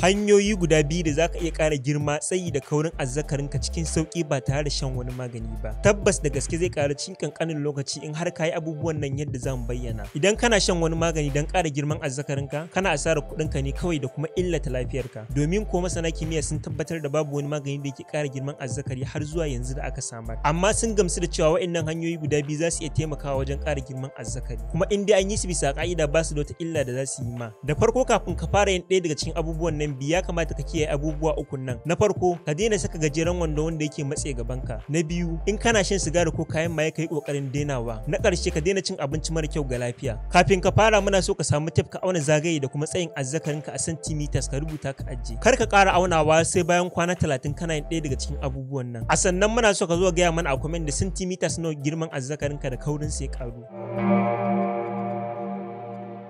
Hanyoyi guda biyu da zaka iya ƙara girma, tsayi da kaurin azzakarinka cikin sauƙi ba tare da shan wani magani ba. Tabbas da gaske zai ƙaru cikin ƙanƙanin lokaci in har ka yi abubuwan nan yadda zamu bayyana. Idan kana shan wani magani don ƙara girman azzakarinka, kana asarar kuɗinka ne kawai da kuma illata lafiyarka. Domin ko masana kimiyya sun tabbatar da babu wani magani da yake ƙara girman azzakari har zuwa yanzu da aka samar. Amma sun gamsu da cewa waɗannan hanyoyi guda biyu za su iya taimakawa wajen ƙara girman azzakari. Kuma in dai an yi su bisa ƙa'ida, ba su da wata illa da za su yi ma. Da farko, kafin ka fara yin ɗaya daga cikin abubuwan nan biyu, ya kamata ka kiyaye abubuwa uku nan. Na farko, ka daina saka gajeren wando wanda yake matse gabanka. Na biyu, in kana shan sigari ko kayan maye, ka yi ƙoƙarin dainawa. Na ƙarshe, ka daina cin abinci mara kyau ga lafiya. Kafin ka fara, muna so ka samu tape, ka auna zagaye da kuma tsayin azzakarinka a centimeters, ka rubuta ka ajiye. Kar ka ƙara aunawa sai bayan kwana 30 kana yin ɗaya daga cikin abubuwan nan. A sannan muna so ka zo gaya mana a comment da centimeters nawa girman azzakarinka da kaurin sa ya ƙaru.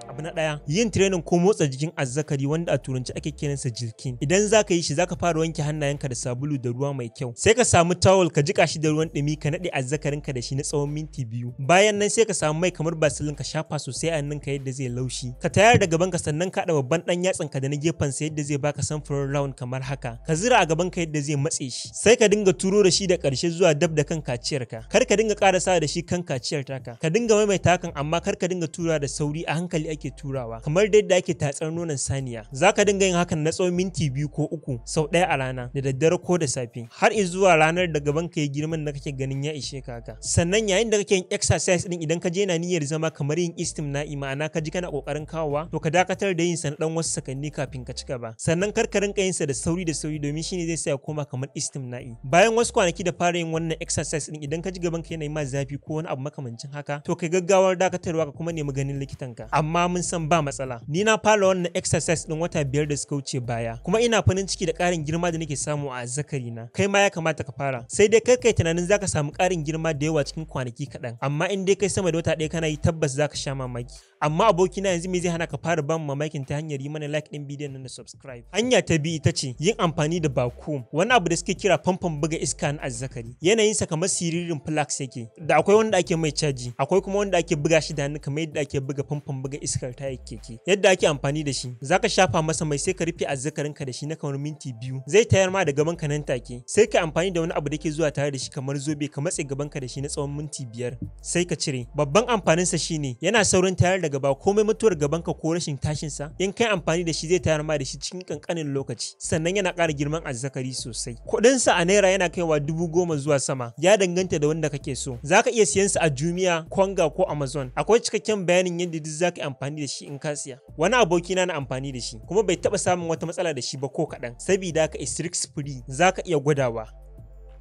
Abu na ɗaya, yin training ko motsa jikin azzakari, wanda a turanci ake kiransa jelqing. Idan zaka yi shi, zaka fara wanke hannayenka da sabulu da ruwa mai kyau, sai ka samu towel ka jika shi da ruwan ɗumi, ka naɗe azzakarinka da shi na tsawon minti 2. Bayan nan sai ka samu mai kamar Vaseline, ka shafa sosai a hannunka yadda zai laushi. Ka tayar da gabanka, sannan ka haɗa babban ɗan yatsanka da na gefen sa yadda zai baka samfurin round kamar haka. Ka zira a gabanka yadda zai matse shi, sai ka dinga turo da shi da ƙarshe zuwa dab da kan kaciyarka. Kar ka dinga ƙarasa da shi kan kaciyar taka. Ka dinga maimaita hakan, amma kar ka dinga tura da sauri, a hankali ake turawa, kamar da yadda ake tatsar nonon saniya. Zaka dinga yin hakan na tsawon minti 2 ko 3, sau ɗaya a rana, da daddare ko da safe, har zuwa ranar da gaban ka ya girman da kake ganin ya ishe ka haka. Sannan yayin da kake yin exercise din, idan ka je na niyyar zama kamar yin istimna'i, ma'ana ka ji kana kokarin kawowa, to ka dakatar da yin sa na dan wasu sakanni kafin ka ci gaba. Sannan kar ka rinka yin sa da sauri da sauri, domin shine zai sa ya koma kamar istimna'i. Bayan wasu kwanaki da fara yin wannan exercise din, idan ka ji gaban ka yana yi ma zafi ko wani abu makamancin haka, to kai gaggawar dakatarwa ka kuma nemi ganin likitanka. Amma mun san ba matsala. Ni na fara wannan exercise din wata 5 da suka wuce baya, kuma ina farin ciki da ƙarin girma da nake samu a azzakari na. Kai ma ya kamata ka fara. Sai dai kar kai tunanin zaka samu ƙarin girma da yawa cikin kwanaki kaɗan, amma in dai kai sama da wata 1 kana yi, tabbas zaka sha mamaki. Amma abokina, yanzu me zai hana ka fara bamu mamakin ta hanyar yi mana like din bidiyon nan da subscribe? Hanya ta biyu ita ce yin amfani da vacuum, wani abu da suke kira famfon buga iska na azzakari. Yanayinsa kamar siririn flask yake. Da akwai wanda ake mai caji, akwai kuma wanda ake buga shi da hannu kamar yadda ake buga famfon buga iskar tayar keke. Yadda ake amfani da shi, zaka shafa masa mai, sai ka rufe azzakarinka da shi na kamar minti 2. Zai tayar ma da gaban ka nan take. Sai ka amfani da wani abu da ke zuwa tare da shi kamar zobe, ka matse gaban ka da shi na tsawon minti 5, sai ka cire. Babban amfaninsa shine yana saurin tayar da gaba. Komai mutuwar gaban ka ko rashin tashin sa, in kai amfani da shi zai tayar ma da shi cikin kankanin lokaci. Sannan yana ƙara girman azzakari sosai. Kuɗin sa a naira yana kaiwa 10,000 zuwa sama, ya danganta da wanda kake so. Zaka iya siyan sa a Jumia, Konga ko Amazon. Akwai cikakken bayanin yadda duk zaka yi amfani da shi in ka siya. Wani abokina na amfani da shi kuma bai taɓa samun wata matsala da shi ba ko kaɗan. Sabida haka is risk free, zaka iya gwadawa.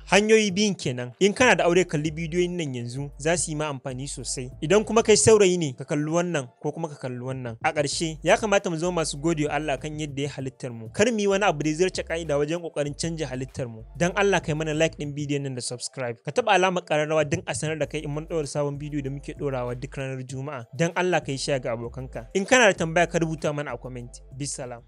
Hanyoyi biyun kenan. In kana da aure, kalli bidiyoyin nan yanzu, za su yi ma amfani sosai. Idan kuma kai saurayi ne, ka kalli wannan ko kuma ka kalli wannan. A ƙarshe, ya kamata mu zama masu gode wa Allah kan yadda ya halittar mu. Kar mu yi wani abu da ya zarce ka'ida wajen kokarin canja halittar mu. Dan Allah kai mana like din bidiyon nan da subscribe, ka taba alamar ƙararrawa don a sanar da kai in mun ɗora sabon bidiyo da muke ɗorawa duk ranar Juma'a. Dan Allah kai share ga abokanka. In kana da tambaya, ka rubuta mana a comment. Bisalam.